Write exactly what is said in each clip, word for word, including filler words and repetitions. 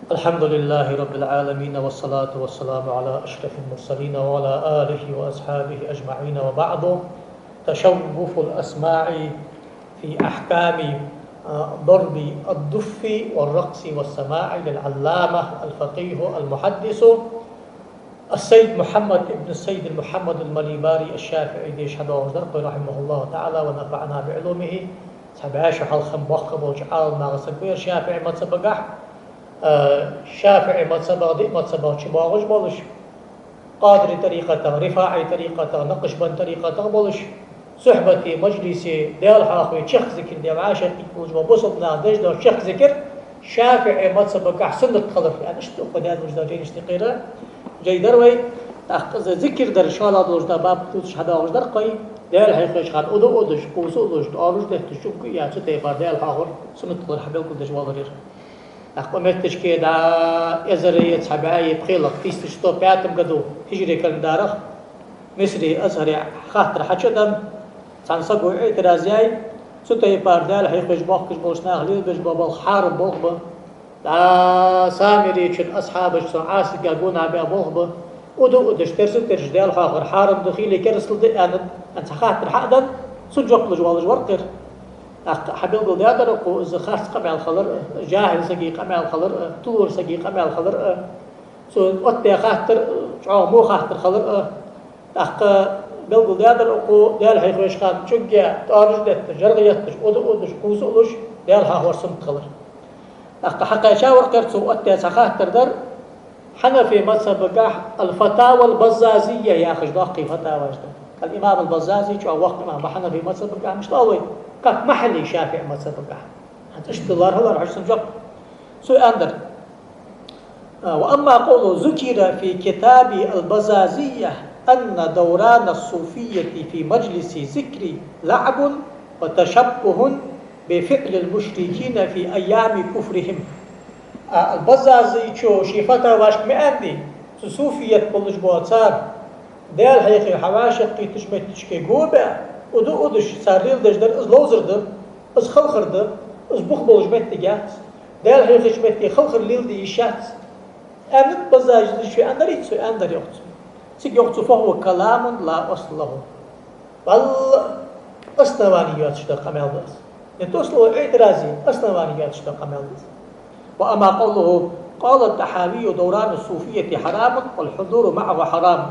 الحمد لله رب العالمين، والصلاة والسلام على أشرف المرسلين وعلى آله وأصحابه أجمعين، وبعد. تشوف الأسماع في أحكام، آه، ضرب الدف والرقص والسماع للعلامة الفقيه المحدث السيد محمد ابن السيد محمد المليباري الشافعي дешаш хьадоагӀаш дар, رحمه الله تعالى ونفعنا بعلومه. Цхьа бӀаь шу хьалха боккха болча Ӏаламнаха саг вар ШафиӀий мазхӀабагахь, а, ШафиӀий мазхӀабах, диъ мазхӀабах чубоагӀаш болаш, Къадирий тӀарикъатах, РифаӀий тӀарикъатах, Накъшбандий тӀарикъатах болаш, сухьбате, мажлисе, Даьла хьоахаве, чехка зикар де вӀашагӀкхийтта болаш бола бусалба наха деш дола чехка зикар ШафиӀий мазхӀабагахь суннат хилар. Яъни иштта укх даьллуш да жайнаш тӀехьара жай дар вай. ТӀаккха из зикар дар шоллагӀа долаш да баб дувцаш хьадоагӀаш дар-кх вай. Даьла хьехавеча хана уду а удаш, кхувса а луш, тӀоараш а детташ, чӀуг а яь, цу тайпара Даьла хьоахавар суннат хилар хьабелгалдеш воалар ер. ТӀаккха метташке да эзаре цхьа бӀаьи пхелагӀа, тысяча сто пятом году, хӀижрий календарах, Мисре Азхаре хаттар хьачу а даьнна, цхьан саго иӀтираз яьй, цу тайпара Даьла хьехавеш бохкаш болча наха лелабеш бола болх хьарам болх ба. ДӀа Самирийчун асхьабаша цун Ӏасилгах гонахьа баь болх ба. Уду а удаш, терса а терсаш Даьла хьоахавар хьарам да, хийла керастал да аьннад, аьнна цхьа хаттар хьа а даьнна, цунна жоп луш воалаш вар-кх ер. ТӀаккха хьабелгалдаьдар укхо, из харц къамаьл хилар а, жахӀил сага къамаьл хилар а, тулур сага къамаьл хилар а. Цо оттадаь хаттар чӀоагӀа во хаттар хилар а. ТӀаккха белгалдаьдар укхо, Даьла хьехавеча хана чӀуг а яь, тӀоараш а детташ, жӀаргӀа етташ, уду а удаш, кхувса а луш, Даьла хьоахавар суннат хилар. ТӀаккха хьакхаьча вар-кх ер цо оттадаь цхьа хаттар дар, Хьанафий мазхӀабагахь الفتاوى البزازية яхаш доккхий фатаваш да. Ал-имам ал-Баззази чӀоагӀа воккха имам ва Хьанафий мазхӀабагахь, мишта оал вай, как Махьалли ШафиӀий мазхӀабагахь. ХӀанз иштта лоархӀар хьожаш цун жоп. Цо аьннадар, а, وأما قوله ذكر في كتاب البزازية أن دوران الصوفية في مجلس الذكر لعب وتشبه بفعل المشركين في أيام كفرهم. А, Баззазичо ший фатавашка ма аьннадий, цу суфият болаш бола цар Даьла хьехаве хьавӀашагӀкхийттача моттигашка го а баь, уду а удаш, цар леладеш дар, из ловзар да, из халхар да, из бух болаш моттиг яц. Даьла хьехача метте халхар леладе йиш яц. Аьннад Баззазичо, аьннадарий цо? Аьннадар, йоах цо. Цига йоах цо: فهو كلام لا أصل له. Валлахӏи, основани йоацаш дола къамаьл да из. Не то слово иӀтирази, основани йоацаш дола къамаьл да из. وأما قوله: قال الطحاوي: دوران الصوفية حرام والحضور معه حرام.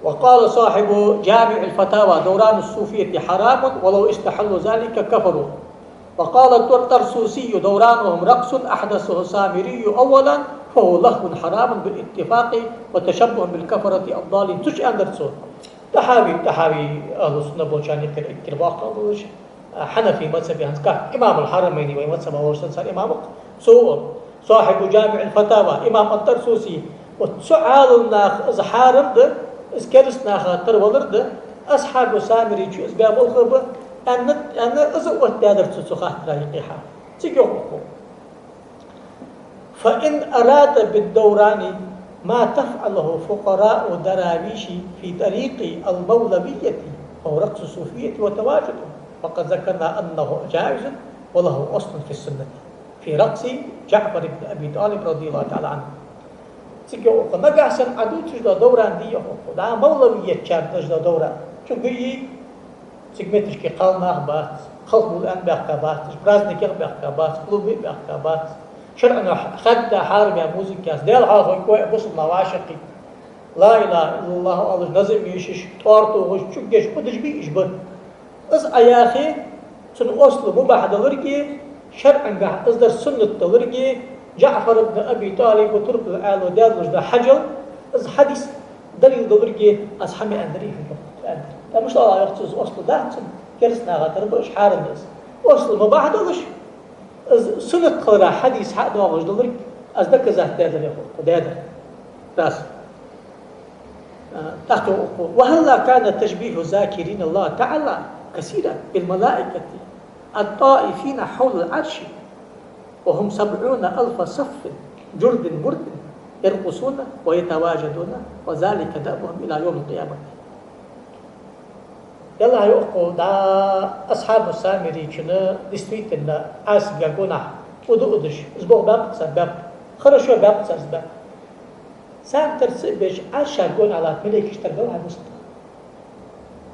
وقال صاحب جامع الفتاوى: دوران الصوفية حرام ولو استحلوا ذلك كفروا. وقال الطرسوسي: دورانهم رقص أحدثه السامري أولا فهو لهو حرام بالاتفاق وتشبه بالكفرة الضالين. Цу чу аьннадар цо. ТӀахьави, ТӀахьави ахӀлу сунна болчарна юкъера эггара боккха волаш, а, хьанафи мазхӀабе хӀанз как имам аль-Хьарамайни вай мазхӀабе волаш санна цар имам ва-кх. Цо, сахьибу ЖамиӀ аль-Фатава, имам ат-ТӀарсуси, вот цу Ӏаламнаха из хьарам да, из керастанаха тара валар да, асхьабу Самирийчо из баь болх ба, аьнна, аьнна, из оттадаьдар цо цу хаттара юкъе хьа. Цига йоах укхо: فإن أراد بالدوران ما تفعله فقراء دراويش في طريق المولوية أو رقص الصوفية وتواجدهم، فقد ذكرنا أنه جائز وله أصل في السنة في رقص جعفر بن أبي طالب رضي الله تعالى عنه. Цига йоах укхо: нагахь санна Ӏа дувцаш дола довран дий, йоах укхо, дӀа мовлавиятчар деш дола довран, чӀуг йий, цига метташка кхалнах бац, халхабувла аьнна баьхка бац, праздникех баьхка бац, клубе баьхка бац, шарӀо хадда хьарам яь музыка яц, Даьла хьоахаве кхы а бусалба нах вӀашагӀкхийтта, ла илахӀа иллаллахӀ оалаш, назам ешаш, тӀоара тохаш, чӀуг еш, удаш бий уж ба. Из Ӏа яхе, цун ослу мубахь даларге, шарӀангахь из дар суннат даларге, ЖаӀфар ибн Аби ТӀалиба турпал Ӏаьлас даьллуш да хьажал, из хьадис далил даларге, аз хьа ма аьннадарий хьога, аьнна. Амма мишта оал, йоах цо, из ослу дац цун, керастанаха тара ба уж, хьарам да из. Ослу мубахь долаш, из суннат хилара хьадис хьа а доагӀаш даларг, аз доказать даьдар, йоах укхо, даьдар. Раз. ТӀаккха йоах укхо: وهلا كان تشبيه الذاكرين الله تعالى كثيرا بالملائكة الطائفين حول العرش وهم سبعون ألف صف جرد مرد يرقصون ويتواجدون وذلك دأبهم إلى يوم القيامة. Ялла, йоах укхо, дӀа асхьабу Самирийчун действительно Ӏасилгах гонахьа уду удаш, из болх баьб-кх цар, баьб. Хорошо, баьккха царца баь. Царна тара ца беш, Ӏарша гонахьа латта малейкаш тара бел хьа бусалба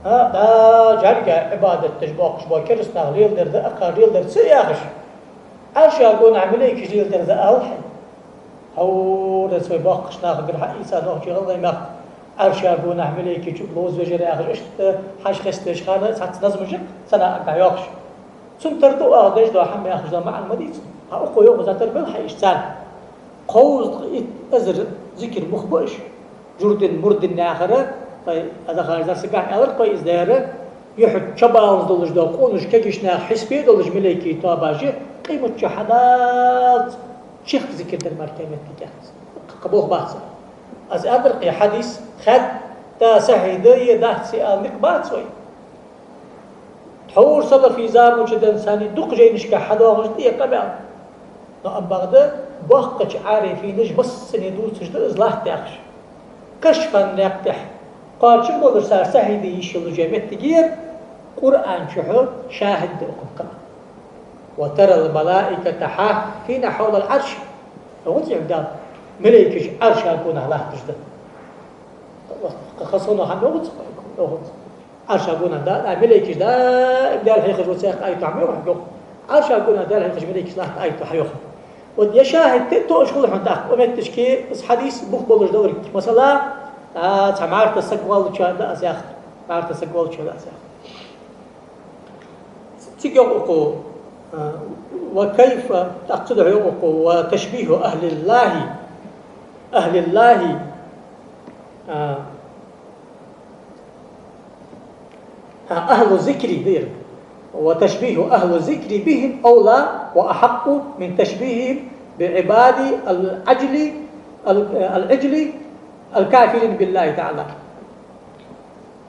нах. А, да, жӀарга Ӏибадат деш боккхаш бола кераста нах леладер да, акхар леладер ца яхаш, Ӏарша гонахьа малейкаш леладер да алахьа. Хьавра цу вай боккхача нахагара хьаийца нохчий, гӀалгӀай мехка Ӏарша гонахьа малейкаш чу ловза вежар яхаш, иштта хьажа хестадеш хана цхьацца назмашка цана ага йоахаш. Цун тара ду оаха деш дола хӀама яхаш дола маӀан ма дий цун. Хьа укхо йоах, из тара бел хьа иштта царна. Кховзткъа итт эзар зикар мух ба уж? Журдин, мурдин яхар, вай, аз хьажа, сагахь аьлар-кх вай из дера, юхь чубаланза долаш дола къонаш, кегийча наьха хьисапе долаш малейкий тоабаш, къематди хьадаллалца чехка зикар дар мара кхы моттиг яц. Кхы болх бац. Аз аьлар-кх хьадис, хатта сахьихь да е дац аьнна никъ бац вай. Тхьовра салафий заман чу денз санна дукха жайнашка хьадоагӀаш да из къамаьл. Но ам бакъда боккхача Ӏарифинаша массане дувцаш да из латта яхаш. Кашфа наькъа тӀа кхоачам болаш цар сахьихь да йиш йолаш йола моттигера Къуръан чу хьо шахӀид да укхун кхаъ. «وترى الملائكة حافين حول العرش». Оццул да, малейкаш Ӏарша гонахьа латташ да. Ха-, хасоно хӀама йоагӀац, йоагӀац. Ӏарша гонахьа да, а, малейкаш даим Даьла хьехаш ва цхьа аят хьайоах, йоах. Ӏарша гонахьа Даьла хьехаш малейкаш латта аят хьайоах. Вот ер шахӀид тӀа тоъаш хул хьона тӀаккха, укх метташка из хьадис бух болаш далар. Масала, а, цхьа мӀарта саг воаллачоа да аз яхар. МӀарта саг воаллачоа да аз яхар. Цига йоах укхо, а, «وكيف», тӀаккха цудухьа йоах укхо: «وتشبيه أهل الله، أهل الله», а, а, «أهل الذكر» да ер. «وتشبيه أهل الذكر بهم أولى وأحق من تشبيههم بعباد العجل، ال-، العجل الكافرين بالله تعالى».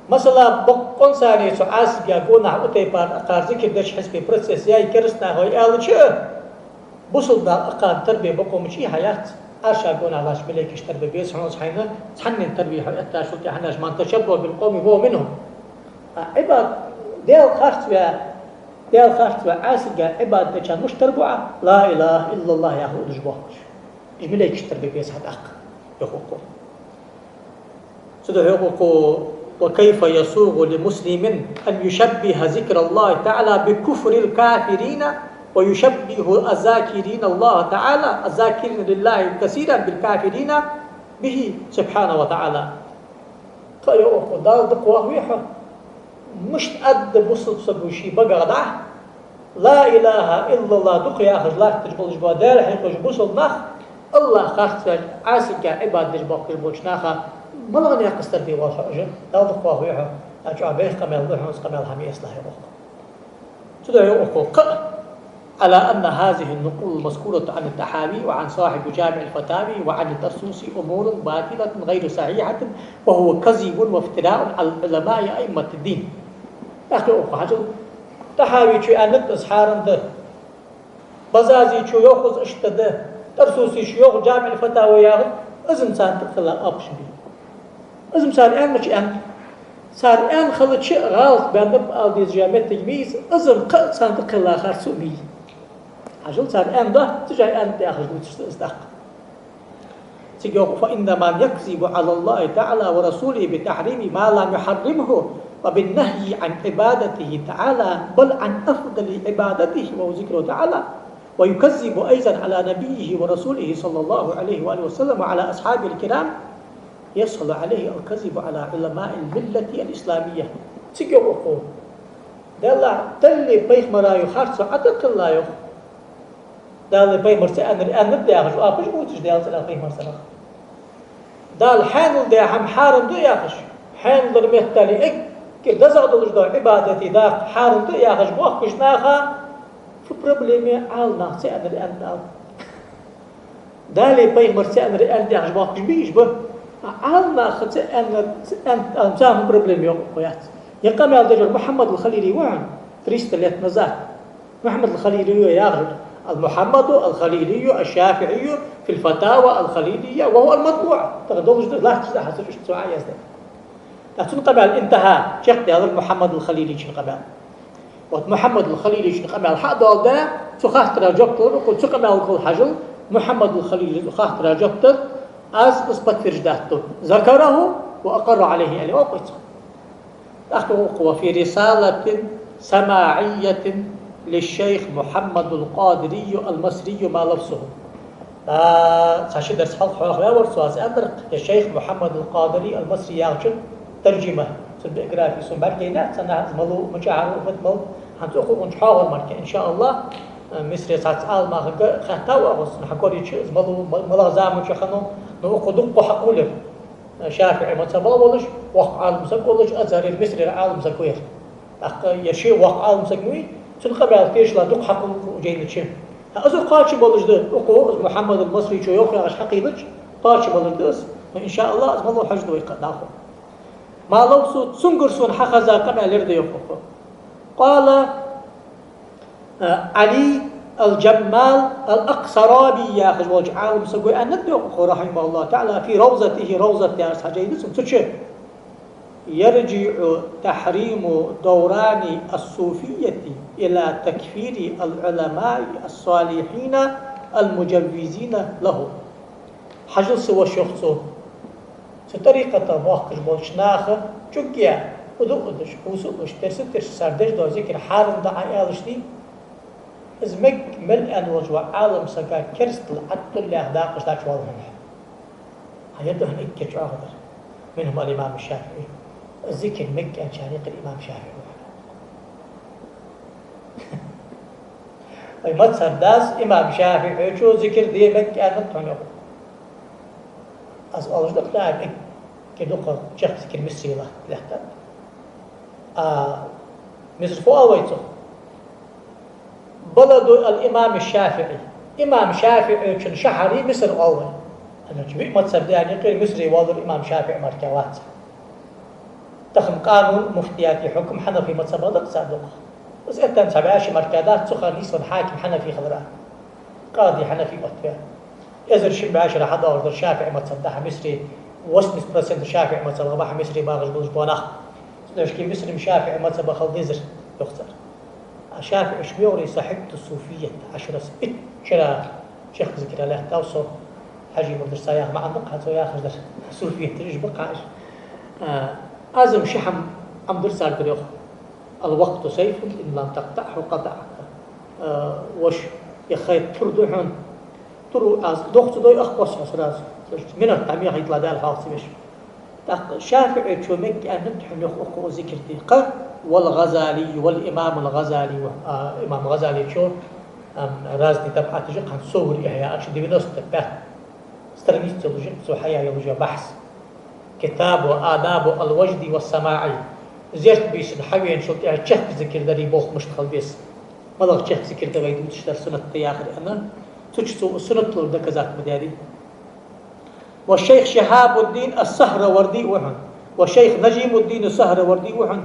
Масала, бокъонца цу Ӏасилга гонахьа укх тайпара акхар зикар деча хьисапе процесс яь кераста нах ва аьлча, бусалба нах акхарна тара бе бокъо мича я хьа яц, Ӏарша гонахьа латтача малейкаш тара бе беза хьона, хьайна цхьанне тара бе хьо эттачул тӀехьагӀа: «من تشبه بقوم فهو منهم». А Ӏибад-, Даьла харцваь, Даьла харцваь Ӏасилга Ӏибадат дечарна мишта тара бу Ӏа? «لا إله إلا الله» яха луш бохкаш. Уж малейкаш тара бе беза хьа тӀаккха, йоах укхо. Цудухьа йоах укхо: «وكيف يسوغ لمسلم أن يشبه ذكر الله تعالى بكفر الكافرين ويشبه الذاكرين الله تعالى، الذاكرين لله كثيرا، بالكافرين به سبحانه وتعالى». Кхы а йоах укхо: Далла дукха вахаве хьо. Мишта аргда бусалба саго ший багах дӀа «لا إله إلا الله» дукха яхаш латташ болаш бола, Даьла хьехаш бусалба нах, АллахӀ харцваь, Ӏасилга Ӏибадат деш бохкаш болча наха малагӀа наькъаца тара бе воалл хьо уж? Далла дукха вахаве хьо. А чӀоагӀа бӀеха къамаьл да хьона, из къамаьл хьа ма эцалахь, йоах укхо. Цудухьа йоах укхо: «على أن هذه النقول المذكورة عن الطحاوي وعن صاحب جامع الفتاوي وعن الطرسوسي أمور باطلة غير صحيحة، وهو كذب وافتراء على العلماء أئمة الدين». ТӀаккха йоах укхо: хьажал, ТӀахьавичо аьннад из хьарам да, Базазичо йоах из иштта да, ТӀарсусичо йоах, «ДжамиӀул-Фатава» яхаш, из-м царна тӀа хилла оапаш бий. Из-м цар аьннача аьннад. Цар аьнна хилча а гӀалат баьннаб ала дезаш я моттиг ма йий из, из-м кхы а царна тӀа хилла харцо ма йий. Хьажал, цар аьнна доаццаш а аьннад яхаш дувцаш да из тӀаккха. Цига йоах: «فإن من يكذب على الله تعالى ورسوله بتحريم ما لم يحرمه وبالنهي عن عبادته تعالى، بل عن أفضل عبادته وهو ذكره تعالى، ويكذب أيضا على نبيه ورسوله صلى الله عليه وآله وسلم وعلى أصحابه الكرام، يسهل عليه الكذب على علماء الملة الإسلامية». Цига йоах укхо: Даьла, Даьлеи пайхамареи харцо Ӏа тӀа хилла, йоах. Даьлеи пайхамареи ца аьннар аьннад яхаш, оапаш бувцаш Даьла цӀерах, пайхамара цӀерах. Дала хьаьнал даь хӀама хьарам да яхаш, хьаьнал дар меттел эггара дезагӀа долаш дола Ӏибадатий даккха хьарам да яхаш бохкаш наха, фу проблема я, Ӏаламнаха ца аьннар аьннад ала? Далеи пайхамареи ца аьннар аьннад яхаш бохкаш бий уж? Ба. А Ӏаламнаха ца аьннар, ца аьннад ала, царна фу проблема я, йоах укхо, яц. Ер къамаьл деш вар Мухьаммад ал-Халили ва хьона, триста лет назад. Мухьаммад ал-Халили яхар: «المحمد الخليلي الشافعي في الفتاوى الخليلية وهو المطبوع». Тахан долаш да, латташ да хьа цу чу, цу Ӏа яздаь. ТӀаккха цун къамаьл интахьа, чакхдаьлар Мухьаммад ал-Халиличун къамаьл. Вот Мухьаммад ал-Халиличун къамаьл хьа а доаладаь, цу хаттара жоп лур укхо, цу къамаьлага хьажал, Мухьаммад ал-Халил из хаттара жоп даьд, аз из подтверждать ду. ذكره وأقر عليه, аьле, оакъойцу. ТӀаккха йоах укхо: وفي رسالة سماعية للشيخ محمد القادري المصري ما لفظه. А, цхьа ши дарс хьалха хьоахаваьвар цо, аз аьннар, ер шайх Мухьаммад ал-Къадири ал-Масри яхачун таржима, цун биографи сона бӀаргаяйнад, цхьаннахьа из малув, мичахьара ва, фуд мала, хӀанз укхо гӀунча хьоахавар мара, иншааллахӀ, Мисре цхьацца Ӏалимаха хаттавар укхо, цунна хьакорайича, из малув, ма-, малагӀча заман чу хиннав, но укхо дукха хьакхоллар. ШафиӀий мазхӀабах волаш, воккха Ӏалам саг волаш, Азхарера, Мисрера Ӏалам саг ва ер. ТӀаккха ер ше воккха Ӏалам саг ма вий, цун къамаьл тешал дукха хьакхоллар укх жайна чу. ХӀа, из кхоачам болаш да, укхо, из Мухьаммад ал-Масрийчо йоах яхаш хьакхийлача, кхоачам болаш да из. Но, иншааллахӀ, из малув хьожаргда вай кхы дӀахо. ما لفظه, цунгара сона хьахеза къамаьл ер да, йоах укхо. قال, а, Ӏали ал-Джаммал ал-Акъсараби яхаш волча Ӏалам саго аьннад, йоах укхо, رحمه الله تعالى, في روضته, Равзат яхаш цхьа жай да цун, цу чу: يرجع تحريم دوران الصوفية إلى تكفير العلماء الصالحين المجوزين له. Хьажал, са воша, йоах цо, цу тӀарикъата боахкаш болча наха чӀугге, уду удаш, кхувса улаш, терса терса цар деш дола зикар хьарам да Ӏа аьлча, из мег мел аьнна волча Ӏалам сага керастал Ӏаттуллех дакъаш дача вала хьона. Хьа, ер да хьона эггара чӀоагӀа дар. منهم الإمام الشافعي. Зикар мег аьнначарех юкъера имам ШафиӀий ва хьона. Вай мазхӀаба дас имам ШафиӀийчо зикар де мег аьннад хьона, йоах. Аз оалаш да-кх, наха эггара дукха чехка зикар Мисре латт, лаьттад. А Миср фу оал вай цох? بلد الإمام الشافعي. Имам ШафиӀийчун шахьар Миср оал вай. ХӀана аьлча виъ мазхӀаб да аьнна юкъера Мисре воаллар имам ШафиӀий мара вац. Тахан къанун, муфтият, хьукм хьанафий мазхӀабах да-кх цар дукха. Из эттан цхьа бӀаь шу мара дац цу хана нийсвенна хьаким хьанафи хилара. Къади хьанафи оттаваь. Эзар шин бӀаь шера хьадоагӀаш дар ШафиӀий мазхӀаб да хьа Мисре, восемьдесят процент ШафиӀий мазхӀабах ба хьа Мисре багӀаш болаш бола нах. Цудухьа Мисре-м ШафиӀий мазхӀабах хила дезар, йоах цар. А ШафиӀийс ма йоахарий: صحبت الصوفية عشر سنين. Итт шера чехка зикар лаьттав со. Хьажий мурдаш ца яха маӀан да-кх хьа цо яхаш дар. Суфият уж ба-кх хьа уж. А, аз-м ши хӀама Ӏомадаьр царгара, йоах. الوقت سيف إن لم تقطعه قطعك. Э, воша, ер ха тур да хьона. Тур аз дохца дой, ах кхосс хьо сразу. Минот дӀа мел хьайта ладаьлча хьоахаца веш. ТӀаккха ШафиӀийчо мег аьннад хьона, йоах укхо, зикар де. Кхы, والغزالي, والإمام الغزالي, а, имам ГӀазалийчо, ам, разный табӀаташ я-кх хӀанз, Сувар Ихья, аш девяносто пять страниц йолаш я-кх цо хьаяь йолаш йола бахьс. كتاب آداب الوجد والسماع. Зерат бийсан хьавеначул тӀехьагӀа чехка зикар дарий болх мишта хила беза. МалагӀа чехка зикар да вай дувцаш дар, суннат да яхар аьнна, цу чу цо суннат хилар доказать ма даьдий. والشيخ شهاب الدين السهروردي ва хьона, والشيخ نجم الدين السهروردي ва хьона,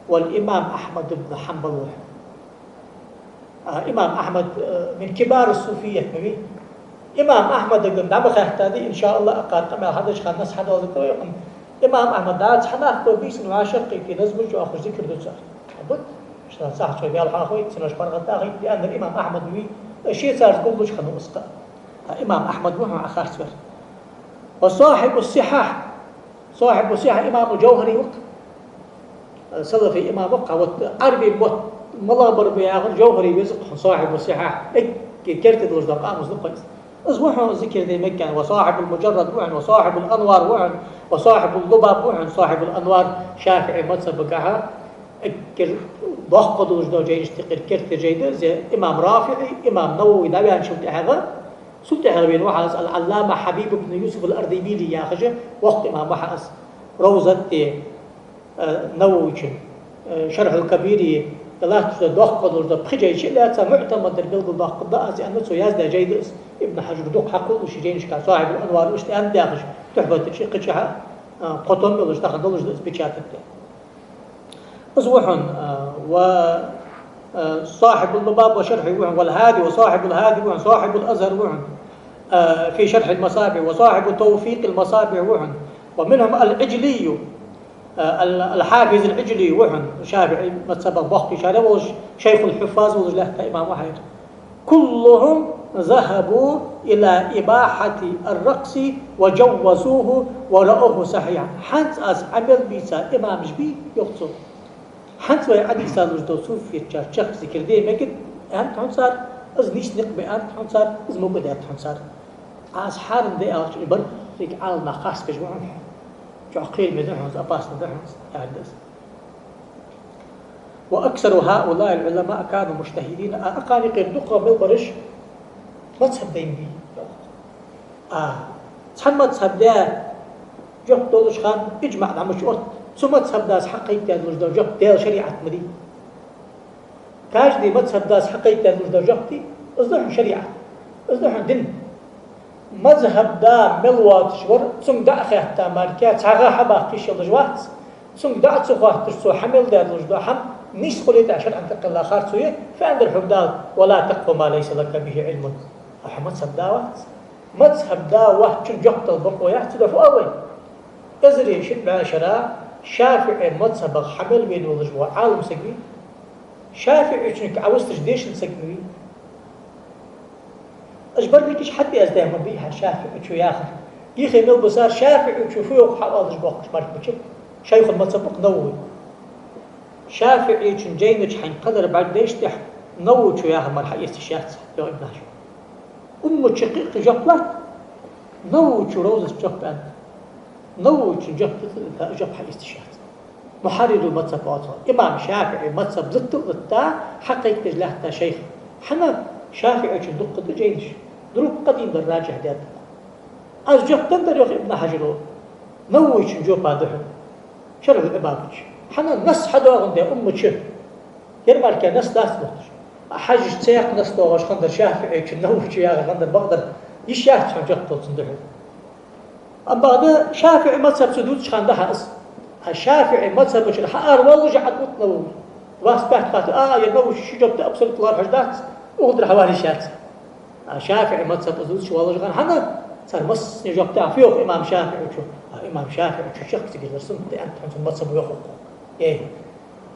والإمام أحمد بن حنبل ва хьона. А, имам Ахьмад, э, من كبار الصوفية ма вий. Имам Ахьмадага-м дӀа ма хаьттадий, иншааллахӀ, укхар къамаьл хьадеча хана аз хьадоаладергда вай. Имам Ахьмад дӀа цхьа нах ба бийсан вӀашагӀкхийтте назмаш чу оахаш зикар ду цар. Хьабут? Шоана цхьа чой бел хьахой, цхьанаш паргӀатахой, аьннар имам Ахьмад ма вий, ше царца гуллуш хиннав из-кх. А имам Ахьмад ва хьона Ӏа харцвер. وصاحب الصحاح. صاحب الصحاح имам Джавхари ва-кх. Салафий имам ва-кх, вот Ӏарбий мотт малагӀбар ба яхар Джавхари веза-кх хьона, صاحب الصحاح. Эггара керте долаш дола къамус да-кх из. Из ва хьона зикар де мег аьнна, وصاحب المجرد ва хьона, وصاحب الأنوار ва хьона, وصاحب اللباب ва хьона, صاحب الأنوار ШафиӀий мазхӀабагахьа эггара доккха долаш дола жайнашта юкъера керте жай да из, имам РафиӀий, имам Навави дӀаваьнначул тӀехьагӀа, цул тӀехьагӀа вена ва хьа из, العلامة حبيب بن يوسف الأردبيلي яхаш воккха имам ва хьа из, Равзат де, э, Нававийчун, э, Шархьул Кабири, е латташ да доккха долаш да, пхи жай чу лаьца муӀтамад дар белгалдоаккхаргда аз аьнна, цо яздаь жай да из. Ибн Хьажара дукха хьакхоллаш ший жайнашка, صاحب الأنوار иштта аьнна даьхаш, Тухьфат чу кхычахьа, э, кхо том йолаш, тахан долаш да из печатать де. Из ва хьона, э, ва, э, صاحب اللباب وشرحه ва хьона, والهادي, وصاحب الهادي ва хьона, صاحب الأزهر ва хьона, э, في شرح المصابيح, وصاحب توفيق المصابيح ва хьона, ومنهم العجلي, э, ал-, الحافظ العجلي ва хьона, ШафиӀий мазхӀабах боккхийчарех волаш, شيخ الحفاظ волаш лаьтта имам ва хьа ер. كلهم ذهبوا إلى إباحة الرقص وجوزوه ورأوه صحيحا. ХӀанз аз Ӏамал бийца имамаш бий, йоах цо. ХӀанз вай Ӏадийца луш дола суфиятчар чехка зикар де мегаргда аьннад хьона цар, из нийса никъ ба аьннад хьона цар, из мукӀа даьд хьона цар. Аз хьарам да аьлча, баррига Ӏаламнах харцахьа ва хьона. ЧӀоагӀа кхераме да хьона из, опасно да хьона из, яхар да из. وأكثر هؤلاء العلماء كانوا مجتهدين. А, укхарна юкъера дукхагӀа мел бараш мазхӀаб дайна бий. А, цхьан мазхӀаб да жоп долаш хана иджмаӀ дӀа ма ца отт. Цу мазхӀаб дас хьакхайкадаь долаш дола жоп Даьла шариӀат ма дий. Каждый мазхӀаб дас хьакхайкадаь долаш дола жоп дий, из да хьона шариӀат, из да хьона дин. МазхӀаб да мел воацаш вар, цунга дӀа а хаьтта мара, цхьа гӀа хьабаккха йиш йолаш вац. Цунга дӀа а ца хоатташ, цо хьа мел даь долаш дола хӀама нийса хуле тӀехьа шарӀан тӀакхелла харцо я, фу аьннадар хьога Дала: «ولا تقف ما ليس لك به علم». А хьо мазхӀаб да вац. МазхӀаб да вац, цунна жоп дала бокъо яц, цудухьа фу оал вай? Эзари шин бӀаь шера ШафиӀий мазхӀабах хьа мел вена волаш вола Ӏалам саг вий? ШафиӀийчунга Ӏовусташ дешаш саг вий? Уж барригаш хьатӀаэздаь ма бий хьа ШафиӀийчо яхар. Йихе мел бусар ШафиӀийчо фу йоах хьаоалаш боахкаш мара ма бий. Шайхул мазхӀаб ва-кх Навави. ШафиӀийчун жайнаш хьайна кхадар бӀаргадайча тӀехьа Нававийчо яхар мара хьаэца йиш яц, йоах Ибн Хьажара. Уммачо кхы а кхы жоп латт, Нававийчо ровзат жоп аьннад. Нававийчун жоп дита, жоп хьаэца йиш яц. Мухьаррирул мазхӀаб оал цох. Имам ШафиӀий мазхӀаб латта а латта, хьакхайкадеш латта шайх. ХӀана? ШафиӀийчун дуккха да жайнаш. Друг къадим дар раджихь даьд. Аз жоп деннадар, йоах Ибн Хьажара, Нававийчун жопа духьал. ШархӀул-Ӏибада чу. ХӀана? Нас хьадоагӀандаь уммачо. Ер мара нас дац мухташ. А Хьажас цхьаькха нас доагӀаш хиннадар ШафиӀийчун, Нававийчун яхар хиннадар бакъдар. Йиш яц хьона жоп дала цунна духьал. Амма бакъда ШафиӀий мазхӀаб цо дувцача хана да хьа из. А ШафиӀий мазхӀаба чура хьаара воаллаш а Ӏа тӀа Навави. Вас баьтта хатта, а, ер Навави ши жоп да, абсолютно лоархӀаш дац, укхар хьавар йиш яц. А ШафиӀий мазхӀаб из дувцаш воаллаш хана хӀана? Цар массане жоп да, фу йоах имам ШафиӀийчо? А имам ШафиӀийчо чехка зикар дар суннат да аьннад хьона цун мазхӀабо, йоах укхо. Эй,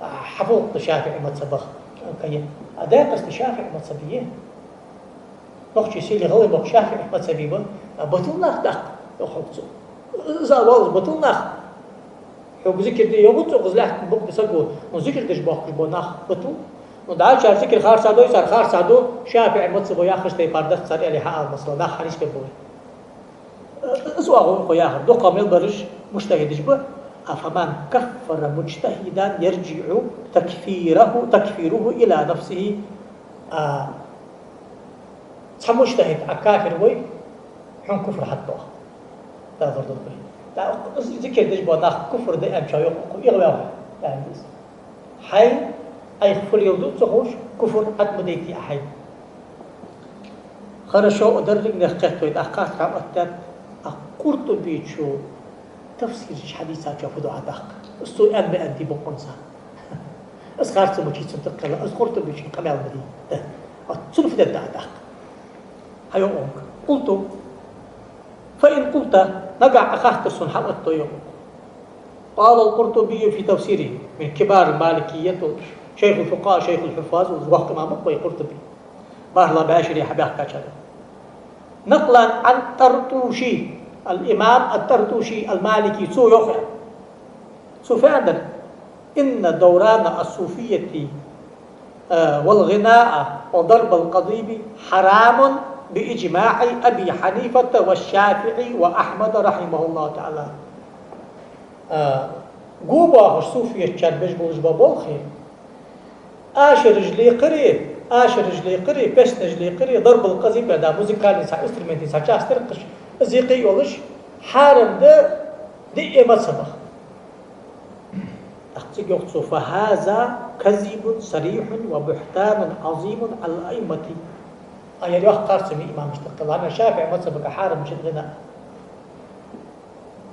а, хьафу-кх ШафиӀий мазхӀабах, кае. А дакъаста ШафиӀий мазхӀаб я. Нохчий сели гӀалгӀай мохк ШафиӀий мазхӀабе ба, а, батал нах да-кх, йоах цо. Из а валлахӀи батал нах. Хьога зикар де йоагӀац укхаза лаьттан букъа тӀа саго, ну, зикар деш боахкаш бола нах батал. Ну, дӀачар зикар харцахьа дой, цар харцахьа ду, ШафиӀий мазхӀабо яххача тайпара дац цар аьле хьаала, масала, нах хьанийсбергба вай. Из оагӀув укхо яхар. Дукха мел бараш муджтахӀидаш ба. أفمن كفر مجتهدا يرجع تكفيره، تكفيره إلى نفسه. А, цхьа муджтахӀид Ӏа кафир вой, хьона куфр хьатӀадоагӀа. Дала лорадолда вай. ТӀаккха из зикар деш бола нах куфр да аьнначоа йоах укхо, эгӀаваьв хьо, аьнна да из. Хьайна Ӏайха фу леладу ца ховш, куфр хьатӀа ма дайтий Ӏа хьайна. Хорошо, деррига наьха кхетт вай, тӀаккха хаттар хьаоттадаьд, а Къуртубийчо тафсира чу хьадийцачоа фу ду Ӏа даккха? Из цо аьнна ма аьннадий бокъонца. Из харц мичай цунна тӀакхелла, из Къуртубийчун къамаьл ма дий. Да. А цунна фу дергда Ӏа даккха? Хьайоах укхо. قلت: فإن قلت, нагахь Ӏа хаттар сона хьаоттадой, йоах укхо. قال القرطبي في تفسيره, من كبار المالكية, шайхул фукъахӀа, шайхул хьуффаз, воккха имам ва-кх вай Къуртуби. БархӀлагӀа бӀаь шера хьабаьхкачарех. نقلا عن الطرطوشي, الإمام الطرطوشي المالكي, цо йоах, цо фу аьннадар: إن دوران الصوفية، а, والغناء وضرب القضيب حرام بإجماع أبي حنيفة والشافعي وأحمد رحمهم الله تعالى. А, го боахаш суфиятчар беш болаш бола болх, ашараш лекхари, ашараш лекхари, песнеш лекхари, дарбал къазиба, да, музыкальный цхьа инструментий цхьа часть тӀаркхаш, из юкъе йолаш, хьарам да диъе мазхӀабах. ТӀаккха цига йоах цо: فهذا كذب صريح وبهتان عظيم على الأئمة. А ер йоах харцахьа имамашта тӀакхелла, ШафиӀий мазхӀабага хьарам мичад гӀина.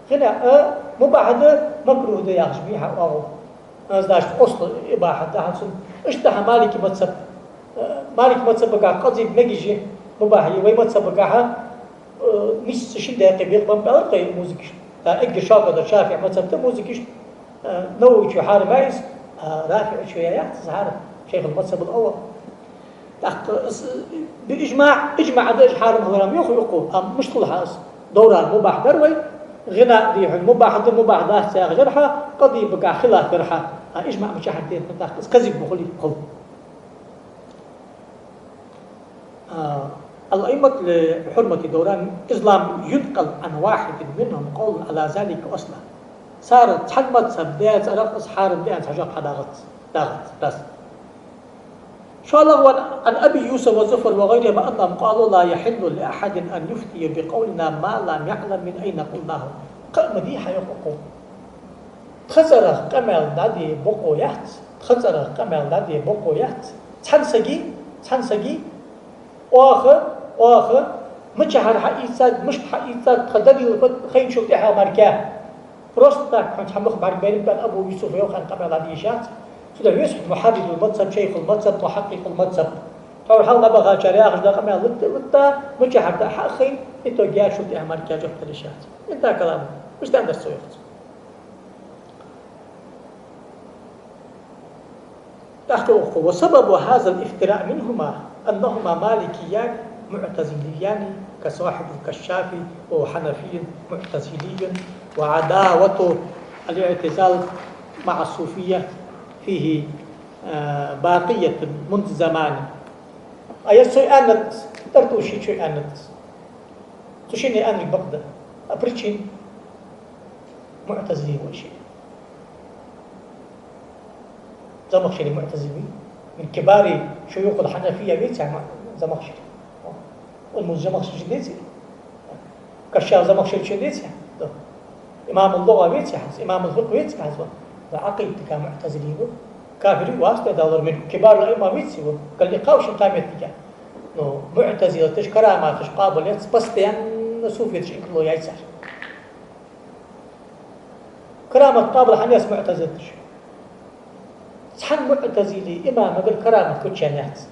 ГӀина, а, мубахь да, макрухӀ да яхаш бий хьа оагӀув? Из дашта, асл ибахьат да хьона цун. Иштта хьа Малики мазхӀаб, а, Малики мазхӀабагахьа къазиб мегаш я, мубахь я, вай мазхӀабагахьа, а, нийсса шин даькъе бекъа ба-м аьлар-кх вай музыкашта. ТӀаккха эггара шога дар ШафиӀий мазхӀаб да музыкашта, а, Нававийчо хьарам яьй из, а РафиӀийчо яьяц из хьарам, шайхул мазхӀабул аввал. ТӀаккха с-, بإجماع, иджмаӀ да из хьарам хилар ма йоах укхо, амма мишта хул хьа из? Довран мубахь дар вай, гӀина дий хьона мубахь да, мубахь дац яхаш яр хьа, къади багахь хилаф яр хьа. А иджмаӀ мичахьара дена тӀаккха из козиг ма хулий, хул. А, الأئمة لحرمة الدوران إذ لم ينقل عن واحد منهم قول على ذلك أصلا. Цар цхьан мазхӀаб даь цӀерах из хьарам да аьнна цхьа жоп хьадагӀац, дагӀац, раз. شوالغوا عن أبي يوسف وزفر وغيرهما أنهم قالوا لا يحل لأحد أن يفتي بقولنا ما لم يعلم من أين قلناه. Кхы а ма дий хьа йоах укхо. Тха цӀерах къамаьл дӀаде бокъо яц, тха цӀерах къамаьл дӀаде бокъо яц. Цхьан саги, цхьан саги, оаха, оаха, мичахьара хьаийцад, мишта хьаийцад, тха далил фуд хайначул тӀехьагӀа мара. Просто так хьона цхьа мух бӀаргабайрг бен Абу Юсуф йоах аьнна къамаьл дӀаде йиш яц. Цудухьа веза хьона мухьаддидул мазхӀаб, шайхул мазхӀаб, мухьаккикъул мазхӀаб. Тхьовра хьалха дӀабахачар яхаш да къамаьл лутта, лутта, мичахьара да хьа а хайна, итог яьчул тӀехьагӀа мара жоп дала йиш яц. Интахьа калам, мишта аьннадар цо йоах цо. ТӀаккха укхо: وسبب هذا الافتراء منهما أنهما مالكيان معتزليان كصاحب الكشاف وهو حنفي معتزلي وعداوة الاعتزال مع الصوفية فيه، آه، باقية منذ زمان. А ер цо аьннад, Тартушечо аьннад. Цу шинне аьннарг бакъда. А причина? МуӀтазили ва из. Замахшари муӀтазили ва. Мин кибари шуюхил хьанафия веций хьа Замахшари? Урмуз Замахшари деций? Кашшаф Замахшаричун деций хьа? Да. Имамул лугӀа веций хьа из? Имамул фикъхӀ веций хьа из? Да, Ӏакъидатага муӀтазили ва. Кафир вац, да, Далла мин кибарил аимма веций ва? Калли кхавшин кхаметта. Ну, муӀтазилаташ караматаш къоабал ец, постоянно суфеташ инкарло яьй цар. Карамат къоабал хӀана ец муӀтазилаташ? Цхьан муӀтазили имамагара карамат гучаяьннаяц.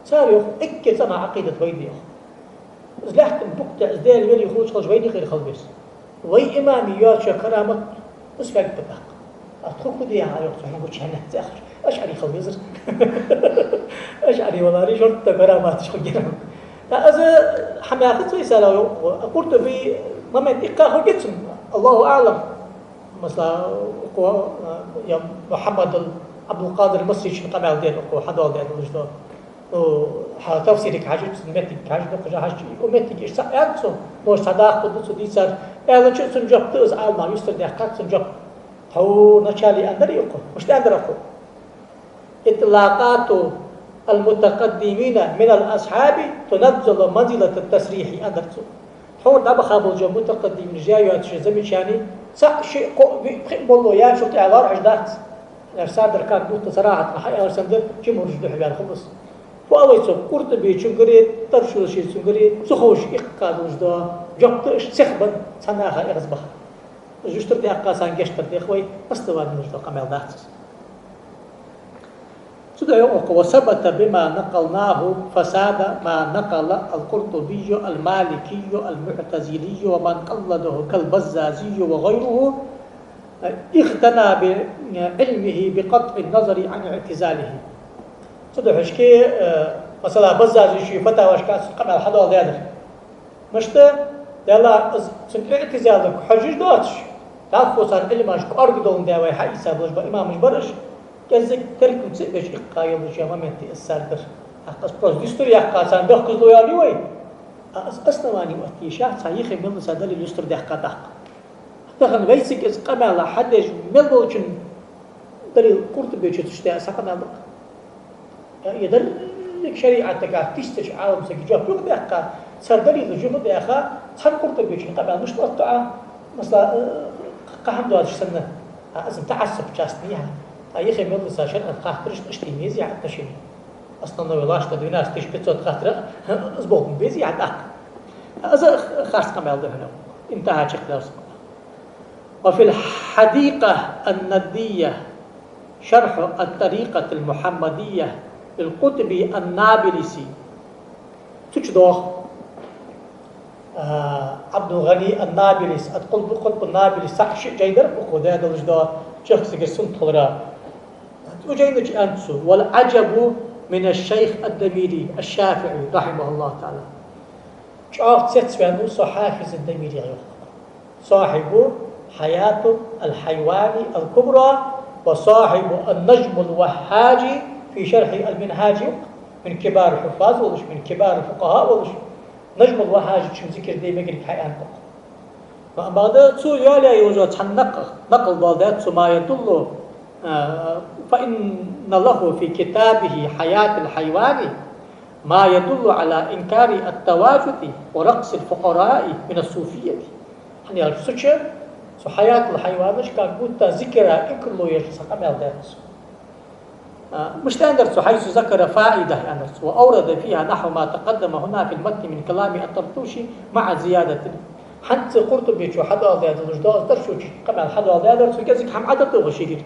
Цар йоах, эггара цӀена Ӏакъидат вай да йоах. Из лаьттан букъ тӀа из Даьла вели хулаш хилча вайна юкъера хила веза. Вай имама йоаца карамат из фаг ба тӀаккха. А тхога фу де хьа йоах цо, хьона гучаяьннаяц яхаш. АшӀари хила везар. АшӀари валаре жортта караматаш хургьяр. ТӀаккха из хӀама яхац вай сара йоах. А Къуртуби момент иккха хургья цун, Аллаху аӀлам. Масала, укхо, а, я Мухьаммад ал-Ӏабдул-Къадир Масричун къамаьл дер укхо, хьадоаладаь долаш да. Ну, хьа тафсирага хьажача, цун моттиге хьажа, дукха жа хьажача, укх моттиге иштта цхьа аьннад цо, може цхьа даккха да цо дийцар. Аьлча а цун жоп да из, Ӏалама юстара даьккхад цун жоп. Тхьовра начале аьннадар укхо, мишта аьннадар укхо? إطلاقات المتقدمين من الأصحاب تنزل منزلة التصريح, аьннадар цо. Тхьовра дӀабаха болча мутакъаддиминаша яь йоацаш замечани, цаӀ, шиъ, кхоъ, виъ, пхиъ моллагӀа яьчул тӀехьагӀа лоархӀаш дац. Ер садар как будто сарахьатна хьааьлар санна да, жимхӀураш духьа ваьнна хул из. Фу оал вай цох, Къуртубечунгара, Тартушечунгара, цу ховш иккха долаш да, жоп да уж цех бан, цхьан наха эгӀазбаха. Уж юстара даьккха царна гешт дар дех вай, основани долаш да къамаьл дац из. Цудухьа йоах укхо: وثبت بما نقلناه فساد ما نقل القرطبي المالكي المعتزلي ومن قلده كالبزازي وغيره اغتنى بعلمه بقطع النظر عن اعتزاله. Цудухьа шке, э, масала, Баззазичо фатавашка цун къамаьл хьадоаладаьдар. Мишта? Даьла, из цун иӀтизалага хьожаш доацаш, дӀахо цар Ӏилмаш кӀоарга долаш да вай хьаийца болаш ба имамаш бар уж, кӀеззига теркам ца а беш иккха йолча моменте из цар дар. ТӀаккха из просто дустар яьккха царна бехказло яьлар вай. А из основани оттаеш яц, цхьа йихе мел ца далил юстара даьккха тӀаккха. Тахан вайцига из къамаьл хьадеш мел волчун далил Къуртубечо цу чу даь цхьа къамаьл да. Е деррига шариӀатага тиштача Ӏалам сага жоп юха даьккха, цар далилаш юха даьха, цхьан Къуртубечун къамаьл мишта оттаду Ӏа, масала, э, кхы хӀама доацаш санна, а, из таӀассуб част ма йий хьа. А йихе мел ца шариӀат хаттарашта иштта ма езий хьа отношени. Основной лашта двенадцать тысяч пятьсот хаттарах, из болх ма безий хьа тӀаккха. Из харц къамаьл да хьона. Интахьа чакхдалаш. وفي الحديقة الندية شرح الطريقة المحمدية للقطب النابلسي. Цу чу доагӀа, а, Ӏабдул-ГӀани ан-Набулси, ат-Къутб, Къутб ан-Набулси, цхьа ши жай дар укхо даь долаш да, чехка сагир сунтхалара. Цу жайна чу аьннад цо: والعجب من الشيخ الدميري الشافعي رحمه الله تعالى. ЧӀоагӀа цецваьннав со Хьафиз ад-Дамире, йоах. صاحب حياة الحيوان الكبرى وصاحب النجم الوهاج في شرح المنهاج, من كبار الحفاظ волаш, من كبار الفقهاء волаш, نجم الوهاج чун зикар де мегарг хьааьннад. Ма бакъда цо йоалаяь йолча цхьан накъ-, накъал доаладаьд цо, ما يدل, а, فإن له في كتابه حياة الحيوان ما يدل على إنكار التواجد ورقص الفقراء من الصوفية. ХӀана аьлча цу чу, цу Хьаятул-Хьайвана чу, как будто зикара инкарло еш цхьа къамаьл даьд цо. А, мишта аьннадар цо, حيث ذكر فائدة, аьннадар цо, وأورد فيها نحو ما تقدم هنا في المتن من كلام الطرطوشي مع زيادة. ХӀанз Къуртубечо хьадоаладаь долаш дола Тартушечун къамаьл хьадоаладаьдар цо, кӀезига хӀама ӀодоагӀа шийгара.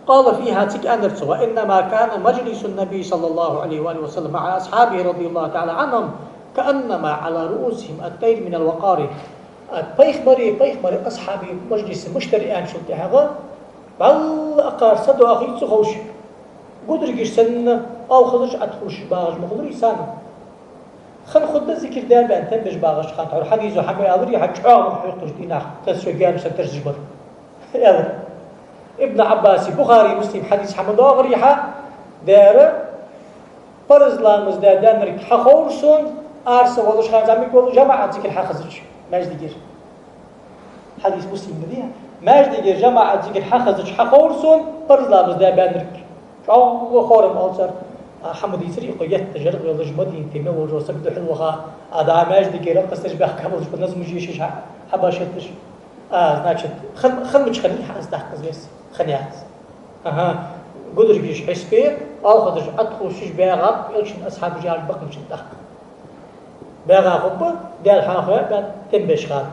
قال فيها, цига аьннадар цо: وإنما كان مجلس النبي صلى الله عليه وآله وسلم مع أصحابه رضي الله تعالى عنهم كأنما على رؤوسهم الطير من الوقار. А, пайхамара, пайхамара асхьабий мажлис мишта дар аьнначул тӀехьагӀа, вӀалла акхар са доахий ца ховш, гударгаш санна, оалхазараш Ӏотхувсаш багӀаш ма хулар из санна. Хана хургда зикар даьбаьнна тем беш багӀача хана, тхьовра хьадийцар хӀама аьлар, хьа чӀоагӀа хьокхаш дийнахьа, тас шо гермса тарсаш бар. Аьлар. Ибн Ӏаббаса, Бухари, Муслима хьадис хӀама доагӀар хьа, дера, парз ламаз даь баьннарг хьаховр сона, арса волаш хана зӀамига вола жамаӀат зикар хьахазача маьждигера. Хьадис Муслима да. Маьждигера жамаӀат зикар хьахазача хьаховр сона, парз ламаз даь баьннарг. ЧӀоагӀа хорам оал цар. А, хӀама дийцар, укхо етта жаргӀа йолаш Мадинате мел волча сага духьал ваха, а, да маьждигера къасташ баьхка болаш, назмаш ешаш хьа-, хьабашатташ. А, значит, хин-, хиннача хана хьа аз даккха из вес. Хинна яц. Аха. Гударгаш хьисапе, оалхазараш Ӏотхувсаш багӀаб, элчан асхьабаш яьлча бакънача тӀаккха. БагӀа хургба, Даьла хьехаве баьнна тем беш хана.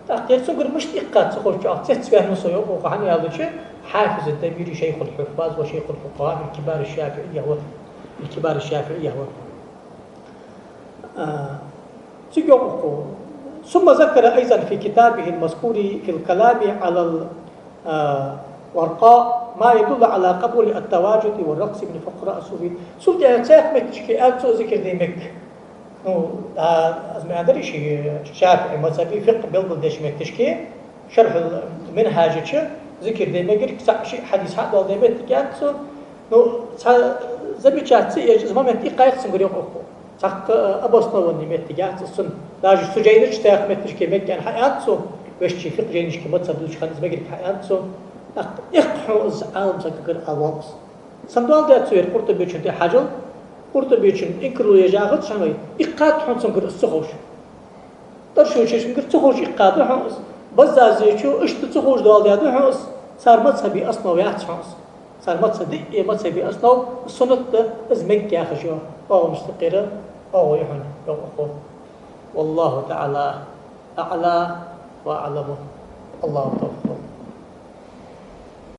ТӀаккха ер цунгара мишта иккхад ца ховш, чӀоагӀа цецваьннав со, йоах укхо, хӀана аьлча, Хьафиз ад-Дамири شيخ الحفاظ وشيخ الفقهاء من كبار الشافعية هو، من كبار الشافعية هو. А, цига йоах укхо: ثم ذكر أيضا في كتابه المذكور في الكلام على ال-، а, الورقاء ما يدل على قبول التواجد والرقص من فقراء الصوفية. Цул тӀехьагӀа цхьан моттиге аьннад цо зикар де мег. Ну, а, аз ма аьннадарий, ши ШафиӀий мазхӀаба фикъхӀ белгалдеча моттиге, Шархьул-Минхьажа чу зикар де мегарг цхьа ши хьадис хьадоаладаь моттиг аьннад цо. Ну, цхьа замечать ца еш, из момент иккхай цунгара, йоах укхо. Цхьаккха, а, обоснованный моттиг яц из цун. Даже цу жайна чу цхьан моттиге мег аьнна хьааьннад цо, вешта фикъхӀ жайнашка мазхӀаб дувцача хана из мегарг хьааьннад цо. ТӀаккха иккха хьона из Ӏаламсагагара ала воалл из. Сенна доаладаьд цо ер Къуртубечун тӀа хьажал? Къуртубечун инкарло еш яхац хьона вай, иккхад хьона цунгара из ца ховш. Тартушечунгара ца ховш иккхад хьона из. Баззазечо иштта ца ховш доаладаьд хьона из. Цар мазхӀаба основа яц хьона из. Цар мазхӀаба, диъ мазхӀаба основа суннат да, из мег яхаш я. ОагӀонаш ца кхера, оагӀув я хьона, йоах укхо. والله تعالى أعلى وأعلم. АллахӀа тавфикъ лолда.